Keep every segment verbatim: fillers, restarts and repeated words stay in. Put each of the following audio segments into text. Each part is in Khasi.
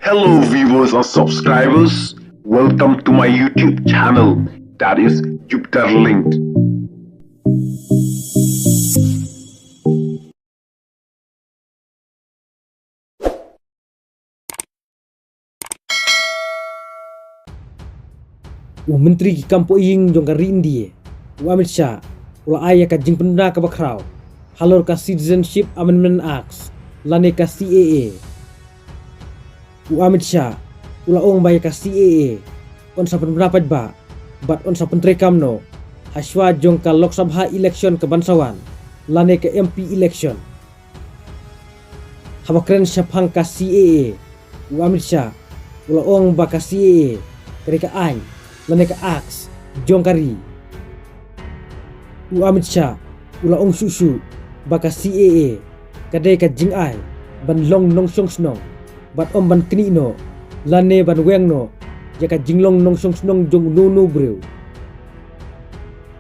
Hello viewers and subscribers, welcome to my YouTube channel, that is Jupiter Linked. U Myntri ki kam poh ïing jong ka ri India, u Amit Shah, u la ai ïa ka jingpynbna kaba khraw halor ka Citizenship Amendment Act lane ka C A A. U Amit Shah u la ong ba ïa ka C A A un sa pynbna paidbah bad un sa pyntreikam noh hashwa jong ka Lok Sabha election ka ban sa wan lane ka M P election. Haba kren shaphang ka C A A, u Amit Shah u la ong ba ka C A A ka dei ka aiñ lane ka act jong ka ri. U Amit Shah u la ong shuh shuh ba ka C A A ka dei ka jingai ban long nongshong shnong bad ym ban knieh noh lane ban weng noh ïa ka jinglong nongshong shnong jong uno uno u briew.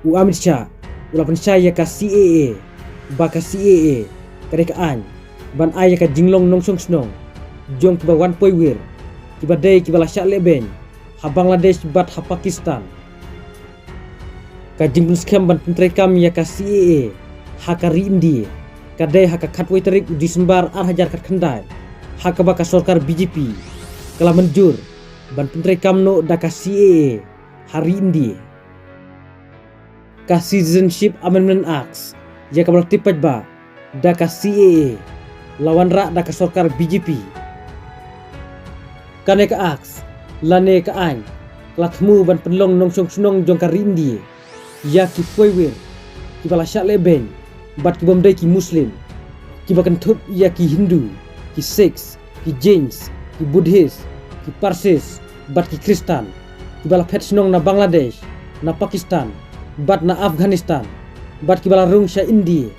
U Amit Shah u la pynshai ïa ka C A A ba ka C A A ka dei ka aiñ ban ai ïa ka jinglong nongshong shnong jong kiba wan poi wir, kiba dei kiba la shah lehbeiñ ha Bangladesh bad ha Pakistan. Ka jingpynskhem ban pyntreikam ïa ka C A A ha ka ri India ka dei ha ka khatwei tarik u Disembar ar hajar khatkhyndai, ha kaba ka sorkar B J P ka la mynjur ban pyntreikam noh da ka C A A ha ri India. Ka Citizenship Amendment Act ïa kaba la tip paidbah da ka C A A la wanrah da ka sorkar B J P. Kane ka act lane ka aiñ ka la thmu ban pynlong nongshong shnong jong ka ri India ïa ki poiwir kiba la shah lehbeiñ bad ki bym dei ki Muslim, kiba kynthup ïa ki Hindu, ki Sikhs, ki Jains, ki Buddhist, ki Parsis bad ki Khristan, kiba la phet shnong na Bangladesh, na Pakistan bad na Afghanistan, bad kiba la rung sha India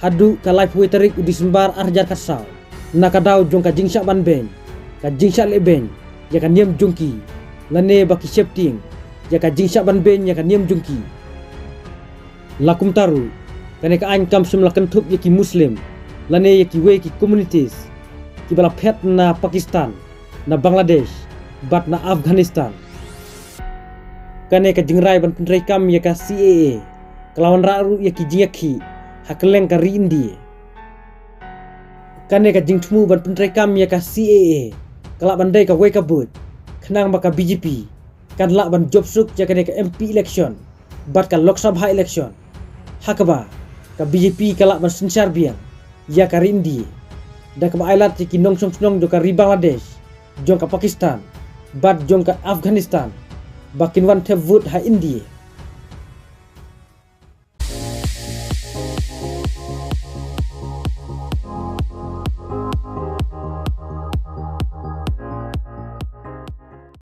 haduh ka laiphew tarik u Disembar ar hajar khatsaw, na ka daw jong ka jingshah banbeiñ, ka jingshah lehbeiñ ïa ka niam jong ki, lane ba ki sheptieng ïa ka jingshah banbeiñ ïa ka niam jong ki. La kumta ruh, kane ka aiñ kam shym la kynthup ïa ki Muslim lane ïa kiwei ki communities kiba la phet na Pakistan, na Bangladesh bad na Afghanistan. Kane ka jingrai ban pyntreikam ïa ka C A A ka la wanrah ruh ïa ki jingïakhih ha kylleng ka ri India. Kane ka jingthmu ban pyntreikam ïa ka C A A ka lah ban dei kawei ka buit khnang ba ka B J P kan lah ban jop suk ïa kane ka M P election bad ka Lok Sabha election, ha kaba ka B J P ka lah ban synshar biang ïa ka ri India da kaba ailad ïa ki nongshong shnong jong ka ri Bangladesh, jong ka Pakistan bad jong ka Afghanistan ba kin wan thep vote ha India.